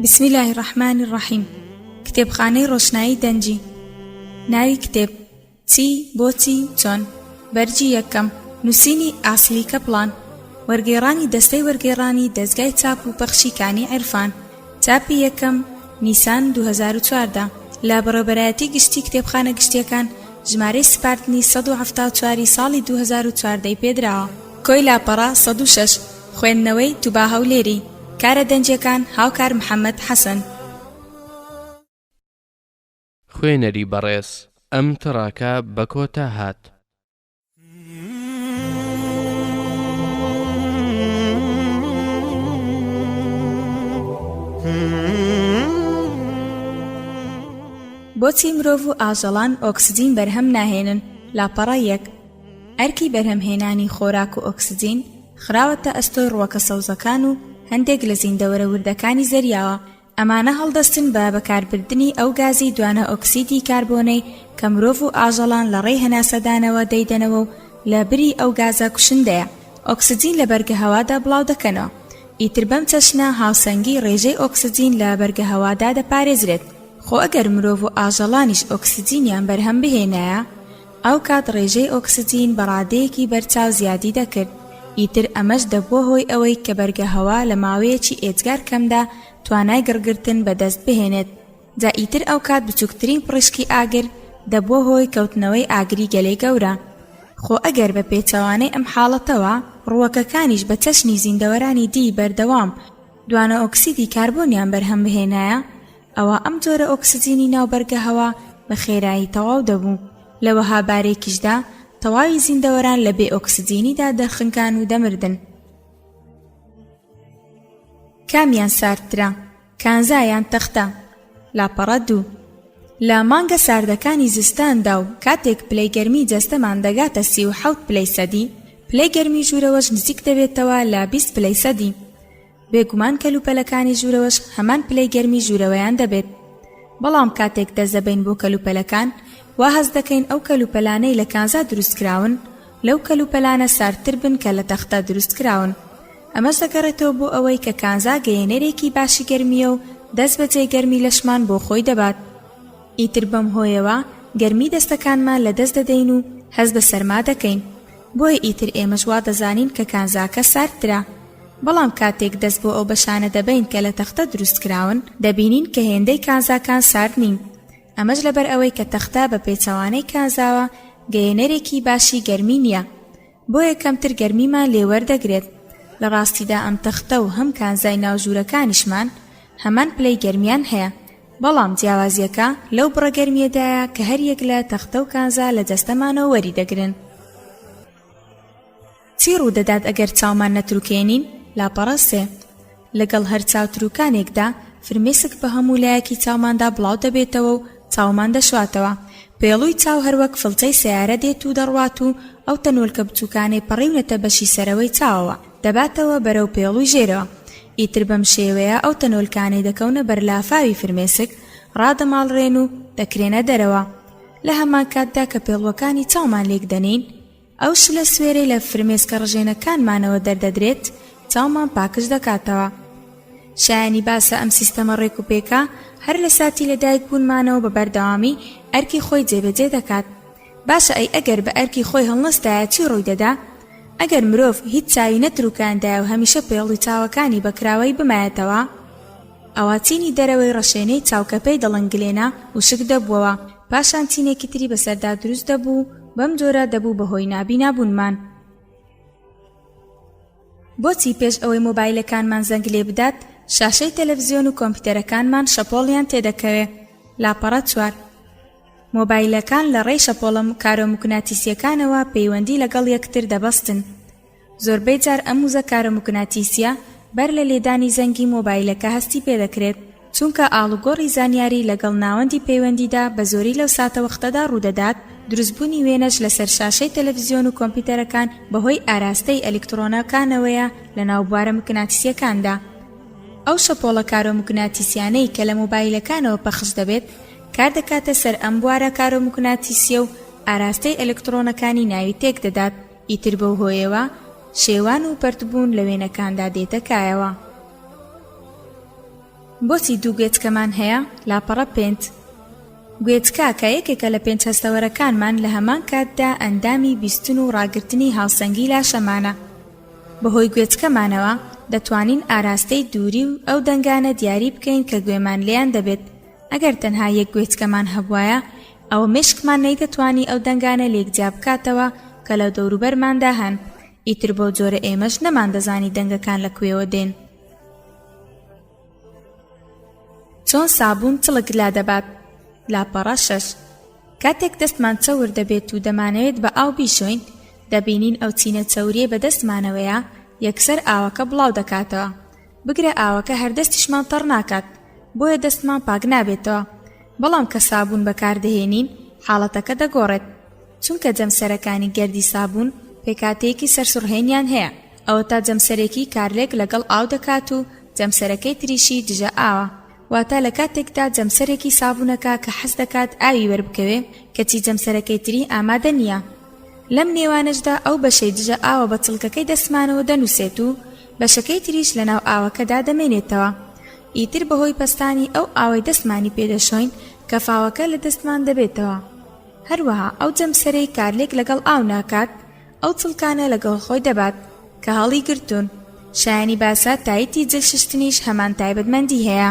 بسم اللە الرحمن الرحیم کتێبخانەی ڕۆشنایی دەنگی ناوی کتێب چی بۆچی چۆن بەرگی یەکەم نووسینی ئاسلی کەپڵان وەرگێڕانی دەستەی وەرگێڕانی دەزگای چاپ و پەخشی کانی عیرفان چاپی یەکەم نیسان 2014 لە بەڕێوبەرایەتی گشتی کتێبخانە گشتیەکان ژمارەی سپاردنی 174 ی ساڵی 2014 ی پێدراوە کۆی لاپەڕە 106 خوێندنەوەی توبا هەولێری کارە دەنگیەکان هاوکار محمد حەسەن. خوێنەری بەڕێز ئەم تڕاکە بە کۆتا هات. بۆچی مرۆڤ و ئاژەڵان ئۆکسجین بەرهەم ناهێنن؟ لاپەڕە یەک. ئەرکی بەرهەمهێنانی خۆراک و ئۆکسجین خراوەتە ئەستۆی ڕووەکە سەوزەکان و هەندێک لە زیندەوەرە وردەکانی زەریاوە، ئەمانە هەڵدەستن بە بەکاربردنی ئەو گازی دوانە ئۆکسیدی کاربۆنەی کە مرۆڤ و ئاژەڵان لە ڕێی هەناسەدانەوە دەیدەنەوە و لە بری ئەو گازە کوشندەیە ئۆکسجین لە بەرگەهەوادا بڵاودەکەنەوە. ئیتر بەم چەشنە هاوسەنگی ڕێژەی ئۆکسجین لە بەرگەهەوادا دەپارێزرێت. خۆ ئەگەر مرۆڤ و ئاژەڵانیش ئۆکسجینیان بەرهەم بهێنایە، ئەوکات ڕێژەی ئۆکسجین بە ڕادەیەکی بەرچاو زیادی دەکرد، ئیتر ئەمەش دەبووە هۆی ئەوەی کە بەرگەهەوا لە ماوەیەکی ئێجگار کەمدا توانای گڕگرتن بەدەست بهێنێت، جا ئیتر ئەوکات بچووکترین پڕیشکی ئاگر دەبووە هۆی کەوتنەوەی ئاگری گەلێ گەورە. خۆ ئەگەر بە پێچەوانەی ئەم حاڵەتەوە، ڕووەکەکانیش بە چەشنی زیندەوەرانی دی بەردەوام دوانەئۆکسیدی کاربۆنیان بەرهەم بهێنایە، ئەوا ئەم جۆرە ئۆکسجینی ناو بەرگەهەوا بە خێرایی تەواو دەبوو، لە وەها بارێکیشدا تەواوی زیندەوەران لە بێ ئۆکسجینیدا دەخنکان و دەمردن. کامیان ساردترە، کانزا یان تەختە؟ لاپەڕە دوو. لە مانگە ساردەکانی زستاندا و کاتێک پلەی گەرمی جەستەمان دەگاتە 37 پلەی سەدی، پلەی گەرمی ژوورەوەش نزیک دەبێتەوە لە 20 پلەی سەدی. بێگومان کەلوپەلەکانی ژوورەوەش هەمان پلەی گەرمی ژوورەوەیان دەبێت. بەڵام کاتێک دەست دەبەین بۆ کەلوپەلەکان، وا هەست دەکەین ئەو کەلوپەلانەی لە کانزا دروستکراون، لەو کەلوپەلانە ساردتر بن کە لە تەختە دروستکراون. ئەمەش دەگەڕێتەوە بۆ ئەوەی کە کانزا گەیەنەرێکی باشی گەرمییە و دەستبەجێ گەرمی لەشمان بۆ خۆی دەبات. ئیتر بەم هۆیەوە گەرمی دەستەکانمان لەدەست دەدەین و هەست بە سەرما دەکەین. بۆیە ئیتر ئێمەش وا دەزانین کە کانزاکە ساردترە. بەڵام کاتێک دەست بۆ ئەو بەشانە دەبەین کە لە تەختە دروستکراون، دەبینین کە هێندەی کانزاکان سارد نین. ئەمەش لەبەر ئەوەی کە تەختە بە پێچەوانەی کانزاوە گەیەنەرێکی باشی گەرمی نییە، بۆیە کەمتر گەرمیمان لێ وەردەگرێت. لە ڕاستیدا ئەم تەختە و هەم کانزای ناو ژوورەکانیشمان هەمان پلەی گەرمیان هەیە، بەڵام جیاوازییەکە لەو بڕە گەرمییەدایە کە هەریەک لە تەختە و کانزا لە جەستەمانەوە وەریدەگرن. چی ڕوودەدات ئەگەر چاومان نەتروکێنین؟ لاپەڕە سێ. لەگەڵ هەر چاوتروکانێکدا فرمێسک بە هەموو لایەکی چاوماندا بڵاو دەبێتەوە و چاومان دەشواتەوە. پێڵووی چاو هەروەک فڵچەی سەیارە دێت و دەڕوات و ئەو تەنۆلکە بچووکانەی پەڕیونەتە بەشی سەرەوەی چاوەوە دەباتەوە بەرەو پێڵووی ژێرەوە. ئیتر بەم شێوەیە ئەو تەنۆلکانەی دەکەونە بەر لافاوی فرمێسک ڕادەماڵرێن و دەکرێنە دەرەوە. لە هەمان کاتدا کە پێڵووەکانی چاومان لێک دەنێین، ئەو شلە سوێرەی لە فرمێسکە ڕژێنەکانمانەوە دەردەدرێت، چاومان پاکژ دەکاتەوە. شایەنی باسە ئەم سیستەمە ڕێکوپێکە هەر لە ساتی لەدایکبوونمانەوە بە بەردەوامی ئەرکی خۆی جێبەجێ دەکات. باشە ئەی ئەگەر بە ئەرکی خۆی هەڵنەستایە چی ڕووی دەدا؟ ئەگەر مرۆڤ هیچ چاوی نەتروکاندایە و هەمیشە پێڵوی چاوەکانی بە کراوەیی بمایەتەوە، ئەوا چینی دەرەوەی ڕەشێنەی چاو کە پێی دەڵێن گلێنە وشک دەبووەوە، پاشان چینێکی تری بەسەردا دروست دەبوو و بەم جۆرە دەبوو بە هۆی نابینابوونمان. بۆچی پێش ئەوەی مۆبایلەکانمان زەنگ لێ بدات، شاشەی تەلەفزیۆن و کۆمپیوتەرەکانمان شەپۆڵیان تێدەکەوێ؟ لاپەڕە چوار. مۆبایلەکان لە ڕێی شەپۆڵە کارۆموگناتیسییەکانەوە پەیوەندی لەگەڵ یەکتر دەبەستن. زۆربەی جار ئەم وزە کارۆموگناتیسییە بەر لە لێدانی زەنگی مۆبایلەکە هەستی پێدەکرێت، چونکە ئاڵوگۆڕی زانیاری لەگەڵ ناوەندی پەیوەندیدا بەزۆری لەو ساتەوەختەدا ڕوودەدات، دروستبوونی وێنەش لەسەر شاشەی تەلەفزیۆن و کۆمپیوتەرەکان بەهۆی ئاراستەی ئەلیکتڕۆنەکانەوەیە لەناو بوارە موگناتیسییەکاندا. ئەو شەپۆڵە کارۆموگناتیسیانەی کە لە مۆبایلەکانەوە پەخش دەبێت کاردەکاتە سەر ئەم بوارە کارۆموگناتیسییە و ئاراستەی ئەلیکتڕۆنەکانی ناوی تێکدەدات، ئیتر بەو هۆیەوە شێوان و پەرتبوون لە وێنەکاندا دێتە کایەوە. بۆچی دوو گوێچکەمان هەیە؟ لاپەڕە پێنج. گوێچکە کە یەکێکە لە پێنج هەستەوەرەکانمان لە هەمان کاتدا ئەندامی بیستن و ڕاگرتنی هاوسەنگی لاشەمانە. بەهۆی گوێچکەمانەوە دەتوانین ئاراستەی دووری و ئەو دەنگانە دیاری بکەین کە گوێمان لێیان دەبێت، ئەگەر تەنها یەک گوێچکەمان هەبوایە ئەوە مێشکمان نەیدەتوانی ئەو دەنگانە لێک جیا بکاتەوە کە لە دەوروبەرماندا هەن، ئیتر بەو جۆرە ئێمەش نەماندەزانی دەنگەکان لە کوێوە دێن. چۆن سابوون چڵک لادەبات؟ لاپەڕە شەش. کاتێک دەستمان چەور دەبێت و دەمانەوێت بە ئاو بیشۆین، دەبینین ئەو چینە چەوریەی بە دەستمانەوەیە یەکسەر ئاوەکە بڵاو دەکاتەوە، بگرە ئاوەکە هەر دەستیشمان تەڕ ناکات، بۆیە دەستمان پاک نابێتەوە. بەڵام کە سابوون بەکاردەهێنین حاڵەتەکە دەگۆڕێت. چونکە جەمسەرەکانی گەردی سابوون پێکهاتەیەکی سەرسوڕهێنیان هەیە، ئەوەتا جەمسەرێکی کارلێک لەگەڵ ئاو دەکات و جەمسەرەکەی تریشی دژە ئاوە، واتە لە کاتێکدا جەمسەرێکی سابوونەکە کە حەز دەکات ئاوی وەربکەوێ کەچی جەمسەرەکەی تری ئامادە نییە. لەم نێوانەشدا ئەو بەشەی دژە ئاوە بە چڵکەکەی دەستمانەوە دەنووسێت و بەشەکەی تریش لەناو ئاوەکەدا دەمێنێتەوە. ئیتر بەهۆی پەستانی ئەو ئاوەی دەستمانی پێ دەشۆین کەفاوەکە لە دەستمان دەبێتەوە. هەروەها ئەو جەمسەرەی کارلێک لەگەڵ ئاو ناکات، ئەو چڵکانە لەگەڵ خۆی دەبات کە هەڵی گرتوون. شایانی باسە تایتی جل ششتنیش هەمان تایبەتمەندی هەیە.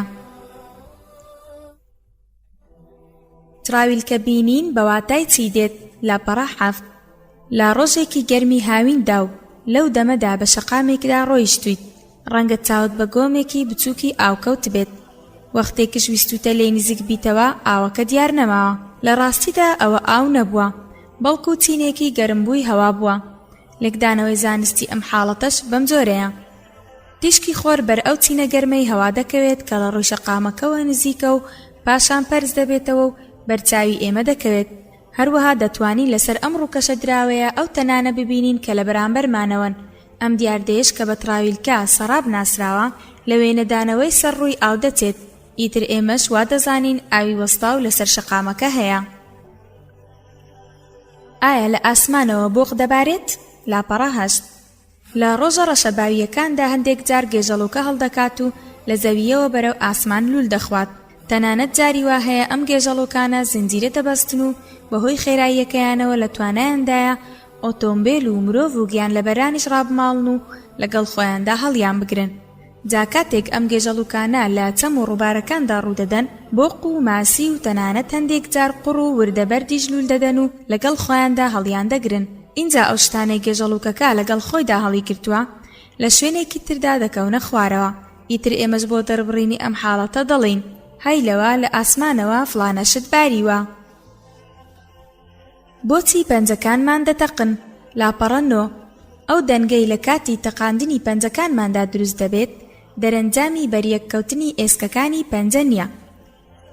تراویلکە بینین بە واتای چی دێت؟ لاپەڕە حەفت. لە ڕۆژێکی گەرمی هاویندا و لەو دەمەدا بە شەقامێکدا ڕۆیشتوویت، ڕەنگە چاوت بە گۆمێکی بچووکی ئاو کەوتبێت. وەختێکش ویستووتە لێی نزیک بیتەوە ئاوەکە دیار نەماوە. لە ڕاستیدا ئەوە ئاو نەبووە، بەڵکو چینێکی گەرمبووی هەوا بووە. لێکدانەوەی زانستی ئەم حاڵەتەش بەم جۆرەیە. تیشکی خۆر بەر ئەو چینە گەرمەی هەوا دەکەوێت کە لە ڕووی شەقامەکەوە نزیکە و پاشان پەرز دەبێتەوە و بەر چاوی ئێمە دەکەوێت. هەروەها دەتوانین لەسەر ئەم ڕووکەشە دراوەیە ئەو تەنانە ببینین کە لە بەرامبەرمانەوەن، ئەم دیاردەیەش کە بە تراویلکە، سەراب، ناسراوە، لە وێنەدانەوەی سەر ڕووی ئاو دەچێت، ئیتر ئێمەش وا دەزانین ئاوی وەستاو لەسەر شەقامەکە هەیە. ئایا لە ئاسمانەوە بۆق دەبارێت؟ لاپەڕە هەشت. لە ڕۆژە ڕەشەباوییەکاندا هەندێک جار گێژەڵووکە هەڵدەکات و لە زەوییەوە بەرەو ئاسمان لوول دەخوات، تەنانەت جاری وا هەیە ئەم گێژەڵووکانە زنجیرە دەبەستن و بەهۆی خێراییەکەیانەوە لە توانایاندایە ئۆتۆمبێل و مرۆڤ و گیانلەبەرانیش ڕابماڵن و لەگەڵ خۆیاندا هەڵیانبگرن. جا کاتێک ئەم گێژەڵووکانە لە چەم و ڕووبارەکاندا ڕوودەدەن، بۆق و ماسی و تەنانەت هەندێک جار قوڕ و وردە بەردیش لوول دەدەن و لەگەڵ خۆیاندا هەڵیاندەگرن. ئینجا ئەو شتانەی گێژەڵووکەکە لەگەڵ خۆیدا هەڵیگرتووە، لە شوێنێکی تردا دەکەونە خوارەوە. ئیتر ئێمەش بۆ دەربڕینی ئەم حاڵەتە دەڵێین، هەی لەوە لە ئاسمانەوە فڵانە شت باریوە. بۆچی پەنجەکانمان دەتەقن؟ لاپەڕە نۆ. ئەو دەنگەی لە کاتی تەقاندنی پەنجەکانماندا دروست دەبێت، دەرەنجامی بەریەککەوتنی ئێسکەکانی پەنجە نییە،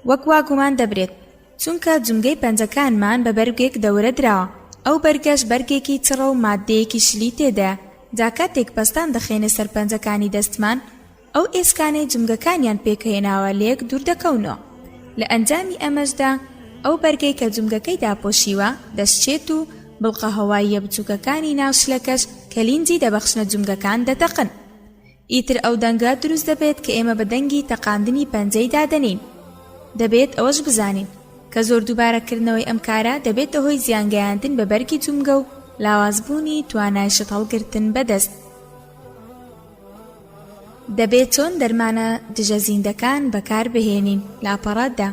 وەک وا گومان دەبرێت، چونکە جومگەی پەنجەکانمان بە بەرگێک دەورە دراوە، ئەو بەرگەش بەرگێکی چڕە و ماددەیەکی شلی تێدایە، جا کاتێک پەستان دەخەینە سەر پەنجەکانی دەستمان، ئەو ئێسکانەی جومگەکانیان پێکهێناوە لەیەک دوور دەکەونەوە، لە ئەنجامی ئەمەشدا ئەو بەرگەی کە جومگەکەی داپۆشیوە دەشکێت و بڵقە هەواییە بچووکەکانی ناو شلەکەش کە لینجی دەبەخشنە جومگەکان دەتەقن. ئیتر ئەو دەنگە دروست دەبێت کە ئێمە بە دەنگی تەقاندنی پەنجەی دادەنێین. دەبێت ئەوەش بزانین کە زۆر دووبارەکردنەوەی ئەم کارە دەبێتە هۆی زیانگەیاندن بە بەرگی جومگە و لاوازبوونی توانای شت هەڵگرتن بە دەست. دەبێت چۆن دەرمانە دژە زیندەکان بەکار بهێنین؟ لاپەڕە دە.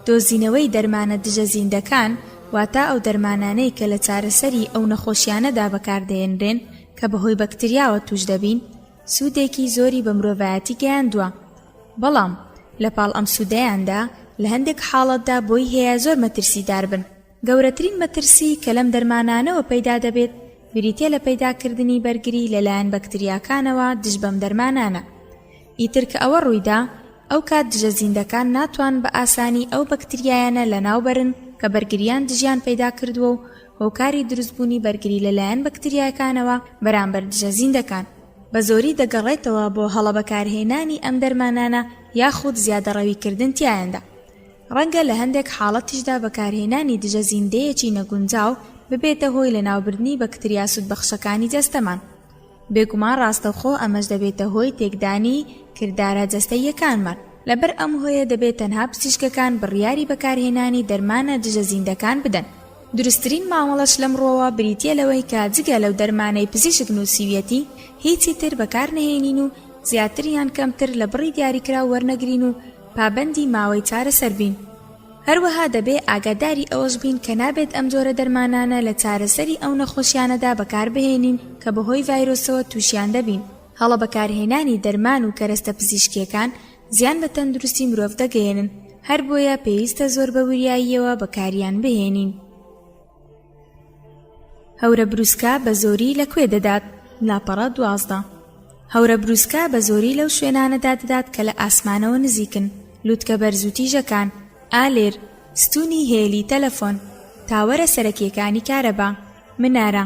دۆزینەوەی دەرمانە دژە زیندەکان، واتە ئەو دەرمانانەی کە لە چارەسەری ئەو نەخۆشیانەدا بەکاردەهێنرێن کە بەهۆی بەکتریاوە تووش دەبین، سوودێکی زۆری بە مرۆڤایەتی گەیاندووە. بەڵام لەپاڵ ئەم سوودەیاندا، لە هەندێک حاڵەتدا بۆی هەیە زۆر مەترسیدار بن. گەورەترین مەترسی کە لەم دەرمانانەوە پەیدا دەبێت بریتیە لە پەیداکردنی بەرگری لەلایەن بەکتریاکانەوە دژ بەم دەرمانانە. ئیتر کە ئەوە ڕوویدا، ئەوکات دژە زیندەکان ناتوان بە ئاسانی ئەو بەکتریایانە لەناوبەرن کە بەرگریان دژیان پەیدا کردووە و هۆکاری دروستبوونی بەرگری لەلایەن بەکتریاکانەوە بەرامبەر دژە زیندەکان بەزۆری دەگەڕێتەوە بۆ هەڵە بەکارهێنانی ئەم دەرمانانە یاخود زیادەڕەویکردن تیایاندا. ڕەنگە لە هەندێک حاڵەتیشدا بەکارهێنانی دژە زیندەیەکی نەگونجاو ببێتە هۆی لەناوبردنی بەکتریا سوودبەخشەکانی جەستەمان. بێگومان ڕاستەوخۆ ئەمەش دەبێتە هۆی تێکدانی کردارە جەستەییەکانمان. لەبەر ئەم هۆیە دەبێت تەنها پزیشکەکان بڕیاری بەکارهێنانی دەرمانە دژە زیندەکان بدەن. دروستترین مامەڵەش لەم ڕووەوە بریتییە لەوەی کە جگە لەو دەرمانەی پزیشک نووسیویەتی هیچی تر بەکار نەهێنین و زیاتر یان کەمتر لە بڕی دیاریکراو وەرنەگرین و پابەندی ماوەی چارەسەر بین. هەروەها دەبێ ئاگاداری ئەوەش بین کە نابێت ئەم جۆرە دەرمانانە لە چارەسەری ئەو نەخۆشیانەدا بەکاربهێنین کە بەهۆی ڤایرۆسەوە تووشیان دەبین. هەڵە بەکارهێنانی دەرمان و کەرەستە پزیشکییەکان زیان بە تەندروستی مرۆڤ دەگەیەنن، هەربۆیە پێویستە زۆر بە وریاییەوە بەکاریان بهێنین. هەورە بروسکە بە زۆری لە کوێ دەدات؟ لاپەڕە 12. هەورە بروسکە بە زۆری لەو شوێنانەدا دەدات کە لە ئاسمانەوە نزیکن، لوتکە بەرز و تیژەکان، ئالێر، ستوونی هێلی تەلەفۆن، تاوەرە سەرەکییەکانی کارەبا، منارە،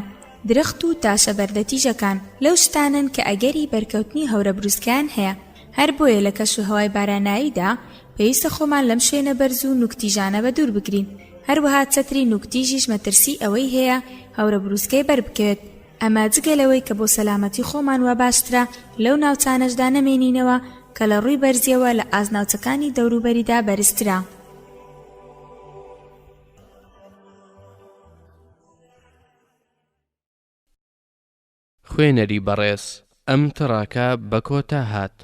درەخت و تاشە بەردە تیژەکان، لەو شتانەن کە ئەگەری بەرکەوتنی هەورە بروسکەیان هەیە، هەر بۆیە لە کەشوهەوای باراناویدا پێویستە خۆمان لەم شوێنە بەرز و نوک تیژانە بەدوور بگرین، هەروەها چەتری نوک تیژیش مەترسی ئەوەی هەیە هەورە بروسکەی بەر بکەوێت، ئەمە جگە لەوەی کە بۆ سەلامەتی خۆمان وا باشترە لەو ناوچانەشدا نەمێنینەوە کە لە ڕووی بەرزیەوە لە ئاست ناوچەکانی دەوروبەریدا بەرزترە. خوێنەری بەڕێز ئەم تڕاکە بە کۆتا هات.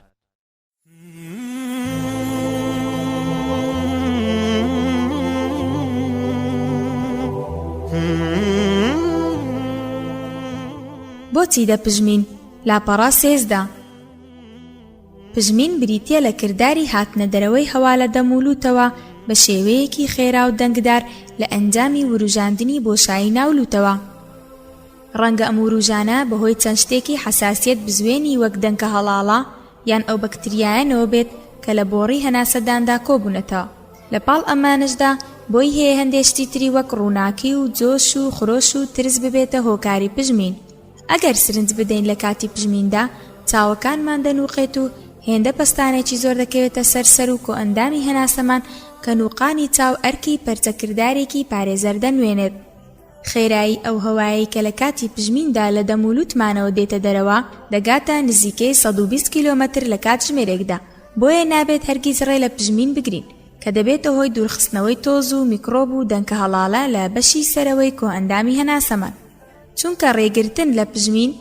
بۆچی دەپژمین؟ لاپەڕە 13. پژمین بریتییە لە کرداری هاتنە دەرەوەی هەوا لە دەم و لووتەوە بە شێوەیەکی خێرا و دەنگدار لە ئەنجامی وروژاندنی بۆشایی ناو لووتەوە. ڕەنگە ئەم وروژانە بەهۆی چەند شتێکی حەساسیەت بزوێنی وەک دەنکە هەڵاڵە یان ئەو بەکتریایانەوە بێت کە لە بۆڕی هەناسەداندا کۆبوونەتەوە. لە پاڵ ئەمانەشدا بۆی هەیە هەندێ شتی تری وەک ڕووناکی و جۆش و خرۆش و ترس ببێتە هۆکاری پژمین. ئەگەر سرنج بدەین لە کاتی پژمیندا چاوەکانمان دەنووقێت و هێندە پەستانێکی زۆر دەکەوێتە سەر سەر و کۆئەندامی هەناسەمان کە نووقانی چاو ئەرکی پەرچەکردارێکی پارێزەر دەنوێنێت. خێرایی ئەو هەوایەی کە لە کاتی پژمیندا لە دەم و لوتمانەوە دێتە دەرەوە دەگاتە نزیکەی 120 کیلۆمەتر لە کاتژمێرێکدا، بۆیە نابێت هەرگیز ڕێ لە پژمین بگرین کە دەبێتە هۆی دوورخستنەوەی تۆز و میکرۆب و دەنکە هەڵاڵە لە بەشی سەرەوەی کۆئەندامی هەناسەمان. چونکە ڕێگرتن لە پژمین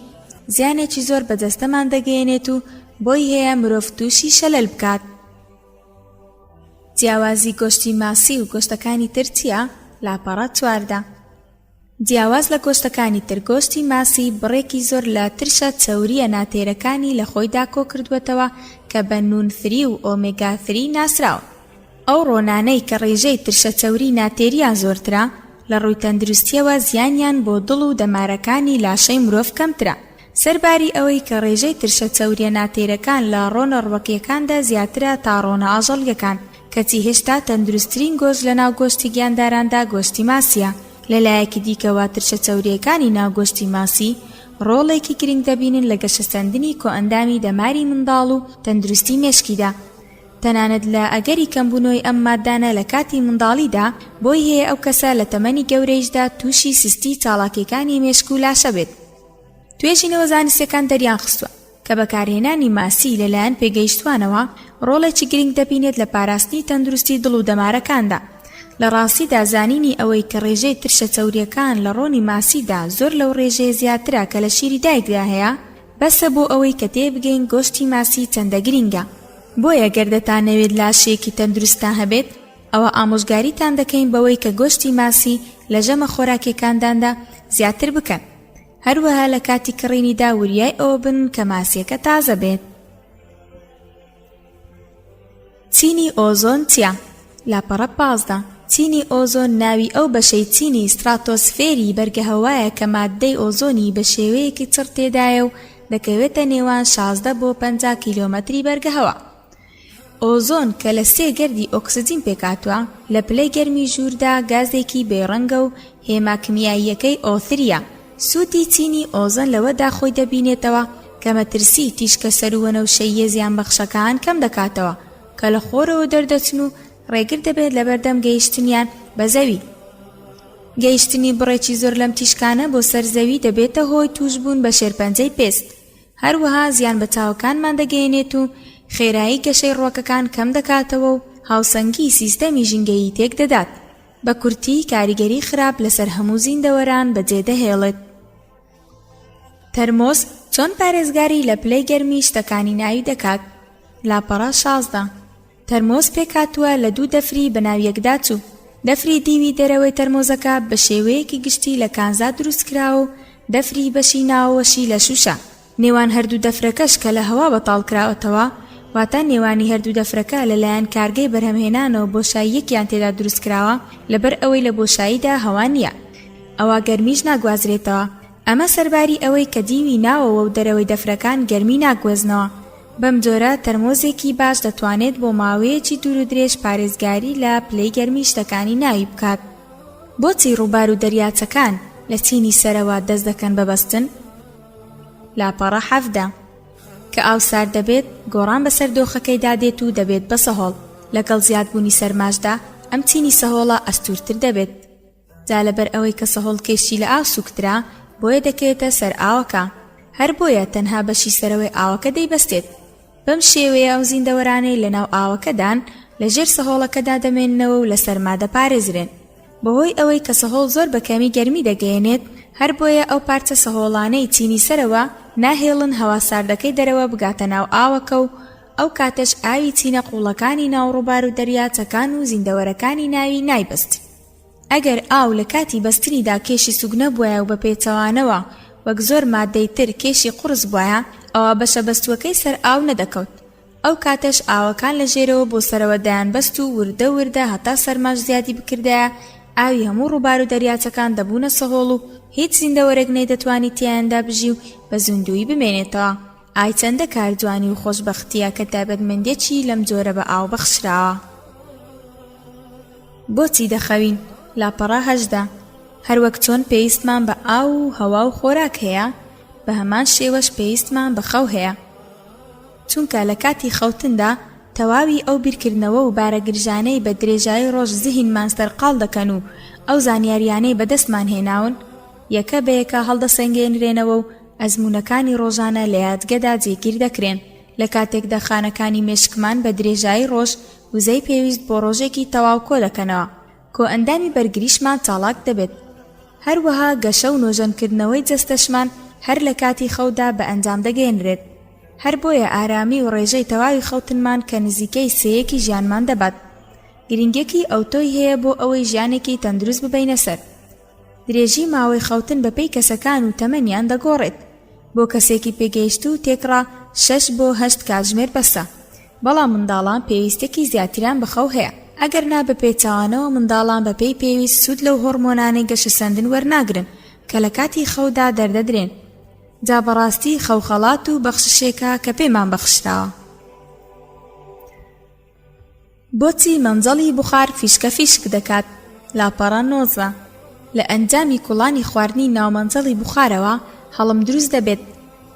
زیانێکی زۆر بە جەستەمان دەگەیەنێت و بۆی هەیە مرۆڤ تووشی شەلەل بکات. جیاوازی گۆشتی ماسی و گۆشتەکانی تر چییە؟ لاپەڕە 14. جیاواز لە گۆشتەکانی تر گۆشتی ماسی بڕێکی زۆر لە ترشە چەورییە ناتێرەکانی لە خۆیدا کۆکردووەتەوە کە بە نون three و omega three ناسراون. ئەو ڕۆنانەی کە ڕێژەی ترشە چەوری ناتێریان زۆرترە، لە ڕووی تەندروستییەوە زیانیان بۆ دڵ و دەمارەکانی لاشەی مرۆڤ کەمترە. سەرباری ئەوەی کە ڕێژەی ترشە چەورییە ناتێرەکان لە ڕۆنە ڕوەکییەکاندا زیاترە تا ڕۆنە ئاژەڵییەکان، کەچی هێشتا تەندروستترین گۆشت لەناو گۆشتی گیانداراندا گۆشتی ماسییە. لە لایەکی دیکەوە ترشە چەورییەکانی ناو گۆشتی ماسی ڕۆڵێکی گرنگ دەبینن لە گەشەسەندنی کۆئەندامی دەماری منداڵ و تەندروستی مێشکیدا. تەنانەت لە ئەگەری کەمبوونەوەی ئەم ماددانە لە کاتی منداڵیدا، بۆی هەیە ئەو کەسە لە تەمەنی گەورەیشدا تووشی سستی چاڵاکییەکانی مێشک و لاشە بێت. توێژینەوە زانستییەکان دەریانخستووە کە بەکارهێنانی ماسی لەلایەن پێگەیشتووانەوە ڕۆڵێکی گرنگ دەبینێت لە پاراستنی تەندروستی دڵ و دەمارەکاندا. لە ڕاستیدا زانینی ئەوەی کە ڕێژەی ترشە چەورییەکان لە ڕۆنی ماسیدا زۆر لەو ڕێژەیە زیاترە کە لە شیری دایکدا هەیە، بەسە بۆ ئەوەی کە تێبگەین گۆشتی ماسی چەندە گرینگە. بۆیە گەر دەتانەوێت لاشەیەکی تەندروستتان هەبێت، ئەوا ئامۆژگاریتان دەکەین بەوەی کە گۆشتی ماسی لە ژەمە خۆراکیەکانداندا زیاتر بکەن. هەروەها لە کاتی کڕینیدا وریای ئەوە بن کە ماسیەکە تازە بێت. چینی ئۆزۆن چیە؟ لاپەڕە 15. چینی ئۆزۆن ناوی ئەو بەشەی چینی ستراتۆسفێری بەرگەهەوایە کە ماددەی ئۆزۆنی بە شێوەیەکی چڕ تێدایە و دەکەوێتە نێوان 16 بۆ 50 کیلۆمەتری بەرگەهەوا. ئۆزۆن کە لە سێ گەردی ئۆکسجین پێکهاتووە، لە پلەی گەرمی ژووردا گازێکی بێ ڕەنگە و هێما کیمیاییەکەی O three یە. سوودی چینی ئۆزۆن لەوەدا خۆی دەبینێتەوە کە مەترسیی تیشکە سەرووەنەوشەییە زیانبەخشەکان کەم دەکاتەوە کە لە خۆرەوە دەردەچن و ڕێگر دەبێت لەبەردەم گەیشتنیان بە زەوی. گەیشتنی بڕێکی زۆر لەم تیشکانە بۆ سەر زەوی دەبێتە هۆی تووشبوون بە شێرپەنجەی پێست. هەروەها زیان بە چاوەکانمان دەگەیەنێت و خێرایی گەشەی ڕووەکەکان کەم دەکاتەوە و هاوسەنگی سیستەمی ژینگەیی تێک دەدات. بە کورتی کاریگەری خراپ لەسەر هەموو زیندەوەران بەجێ دەهێڵێت. تەرمۆس چۆن پارێزگاری لە پلەی گەرمی شتەکانی ناوی دەکات؟ لاپەڕە 16. تەرمۆز پێکهاتووە لە دوو دەفری بەناویەکداچوو. دەفری دیوی دەرەوەی تەرمۆزەکە بە شێوەیەکی گشتی لە کانزا دروستکراوە و دەفری بەشی ناوەوەشی لە شووشە. نێوان هەردوو دەفرەکەش کە لە هەوا بەتاڵکراوەتەوە، واتە نێوانی هەردوو دەفرەکە لەلایەن کارگەی بەرهەمهێنانەوە بۆشاییەکیان تێدا دروستکراوە، لەبەر ئەوەی لە بۆشاییدا هەوا نییە ئەوا گەرمیش ناگوازرێتەوە، ئەمە سەرباری ئەوەی کە دیوی ناوەوە و دەرەوەی دەفرەکان گەرمی ناگوێزنەوە. بەم جۆرە تەرمۆزێکی باش دەتوانێت بۆ ماوەیەکی دوورودرێژ پارێزگاری لە پلەی گەرمی شتەکانی ناوی بکات. بۆچی ڕووبار و دەریاچەکان لە چینی سەرەوە دەست دەکەن بە بەستن؟ لاپەڕە 17. کە ئاو سارد دەبێت، گۆڕان بەسەر دۆخەکەیدا دێت و دەبێت بە سەهۆڵ، لەگەڵ زیادبوونی سەرماشدا ئەم چینی سەهۆڵە ئەستوورتر دەبێت. جا لەبەر ئەوەی کە سەهۆڵ کێشی لە ئاو سووکترە، بۆیە دەکەوێتە سەر ئاوەکە. هەر بۆیە تەنها بەشی سەرەوەی ئاوەکە دەیبەستێت. بەم شێوەیە ئەو زیندەوەرانەی لەناو ئاوەکەدان، لە ژێر سەهۆڵەکەدا دەمێننەوە و لە سەرما دەپارێزرێن. بەهۆی ئەوەی کە سەهۆڵ زۆر بە کەمی گەرمی دەگەیەنێت، هەر بۆیە ئەو پارچە سەهۆڵانەی چینی سەرەوە ناهێڵن هەوا ساردەکەی دەرەوە بگاتە ناو ئاوەکە و ئەو کاتەش ئاوی چینە قووڵەکانی ناو ڕووبار و دەریاچەکان و زیندەوەرەکانی ناوی نایبەست. ئەگەر ئاو لە کاتی بەستنیدا کێشی سوک نەبوایە و بە پێچەوانەوە وەک زۆر ماددەی تر کێشی قوڕس بوایە ئەوا بەشە بەستووەکەی سەر ئاو نەدەکەوت ئەو کاتەش ئاوەکان لە ژێرەوە بۆ سەرەوە دەیانبەست و وردە وردە هەتا سەرماش زیادی بکردایە ئاوی هەموو ڕووبار و دەریاچەکان دەبوونە سەهۆڵ و هیچ زیندەوەرێک نەیدەتوانی تیایاندا بژی و بە زیندوویی بمێنێتەوە. ئای چەندە کار جوانی و خۆشبەختیە کە تایبەتمەندیەکی لەم جۆرە بە ئاو بەخشراوە. بۆچی دەخەوین؟ لاپەڕە 18. هەروەک چۆن پێویستمان بە ئاو و هەوا و خۆراک هەیە، بە هەمان شێوەش پێویستمان بە خەو هەیە. چونکە لە کاتی خەوتندا تەواوی ئەو بیرکردنەوە و بارەگرژانەی بە درێژایی ڕۆژ زهینمان سەرقاڵ دەکەن و ئەو زانیاریانەی بەدەستمان هێناون یەکە بە یەکە هەڵدەسەنگێنرێنەوە و ئەزموونەکانی ڕۆژانە لە یادگەدا جێگیر دەکرێن، لە کاتێکدا خانەکانی مێشکمان بە درێژایی ڕۆژ وزەی پێویست بۆ ڕۆژێکی تەواو کۆدەکەنەوە، کۆئەندامی بەرگریشمان چاڵاک دەبێت. هەروەها گەشە و نۆژەنکردنەوەی جەستەشمان هەر لە کاتی خەودا بە ئەنجام دەگەیەنرێت. هەر بۆیە ئارامی و ڕێژەی تەواوی خەوتنمان کە نزیکەی سێیەکی ژیانمان دەبات، گرنگییەکی ئەوتۆی هەیە بۆ ئەوەی ژیانێکی تەندروست ببەینە سەر. درێژی ماوەی خەوتن بەپێی کەسەکان و تەمەنیان دەگۆڕێت، بۆ کەسێکی پێگەیشتوو تێکڕا شەش بۆ هەشت کاتژمێر بەسە، بەڵام منداڵان پێویستیەکی زیاتریان بە خەو هەیە، ئەگەرنا بە پێچەوانەوە منداڵان بەپێی پێویست سوود لەو هۆڕمۆنانەی گەشەسەندن وەرناگرن کە لە کاتی خەودا دەردەدرێن، جا بەڕاستی خەو خەڵات و بەخششێکە کە پێمان بەخشراوە. بۆچی مەنجەڵی بوخار فیشکە فیشک دەکات؟ لاپەڕە 19. لە ئەنجامی کوڵانی خواردنی ناو مەنجەڵی بوخارەوە هەڵم دروست دەبێت،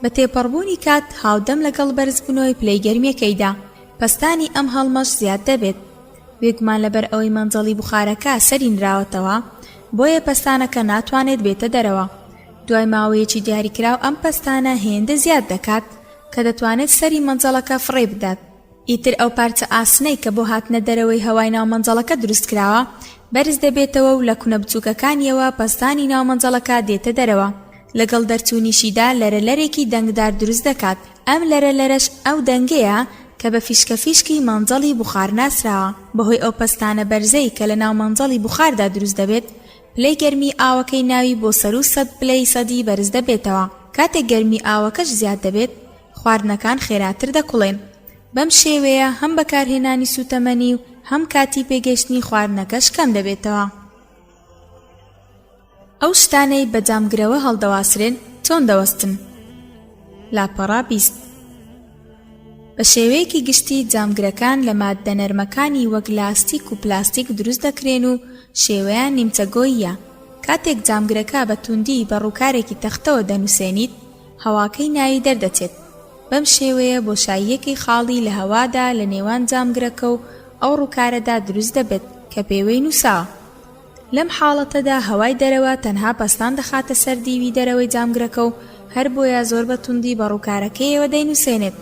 بە تێپەڕبوونی کات هاودەم لەگەڵ بەرزبوونەوەی پلەی گەرمییەکەیدا پەستانی ئەم هەڵمەش زیاد دەبێت. بێگومان لەبەر ئەوەی مەنجەڵی بوخارەکە سەری نراوەتەوە بۆیە پەستانەکە ناتوانێت بێتە دەرەوە. دوای ماوەیەکی دیاریکراو ئەم پەستانە هێندە زیاد دەکات کە دەتوانێت سەری مەنجەڵەکە فڕێ بدات. ئیتر ئەو پارچە ئاسنەی کە بۆ هاتنە دەرەوەی هەوای ناو مەنجەڵەکە دروست کراوە، بەرز دەبێتەوە و لە کونە بچووکەکانیەوە پەستانی ناو مەنجەڵەکە دێتە دەرەوە. لەگەڵ دەرچوونیشیدا لەرەلەرێکی دەنگدار دروست دەکات. ئەم لەرەلەرەش ئەو دەنگەیە کە بە فیشکەفیشکی مەنجەڵی بوخار ناسراوە. بەهۆی ئەو پەستانە بەرزەی کە لە ناو مەنجەڵی بوخاردا دروست دەبێت، پلەی گەرمی ئاوەکەی ناوی بۆ سەروو سەد پلەی سەدی بەرز دەبێتەوە. کاتێک گەرمی ئاوەکەش زیاد دەبێت، خواردنەکان خێراتر دەکوڵێن، بەم شێوەیە هەم بەکارهێنانی سووتەمەنی و هەم کاتی پێگەیشتنی خواردنەکەش کەم دەبێتەوە. ئەو شتانەی بە جامگرەوە هەڵدەواسرێن چۆن دەوەستن؟ لاپەڕە 20. بە شێوەیەکی گشتی جامگرەکان لە ماددە نەرمەکانی وەک لاستیک و پلاستیک دروست دەکرێن و شێوەیان نیمچە گۆییە. کاتێک جامگرەکە بە توندی بە ڕووکارێکی تەختەوە دەنووسێنیت، هەواکەی ناوی دەردەچێت، بەم شێوەیە بۆشاییەکی خاڵی لە هەوادا لە نێوان جامگرەکە و ئەو ڕووکارەدا دروست دەبێت کە پێوەی نووساوە. لەم حاڵەتەدا هەوای دەرەوە تەنها پەستان دەخاتە سەر دیوی دەرەوەی جامگرەکە و هەربۆیە زۆر بە توندی بە ڕووکارەکەیەوە دەینووسێنێت.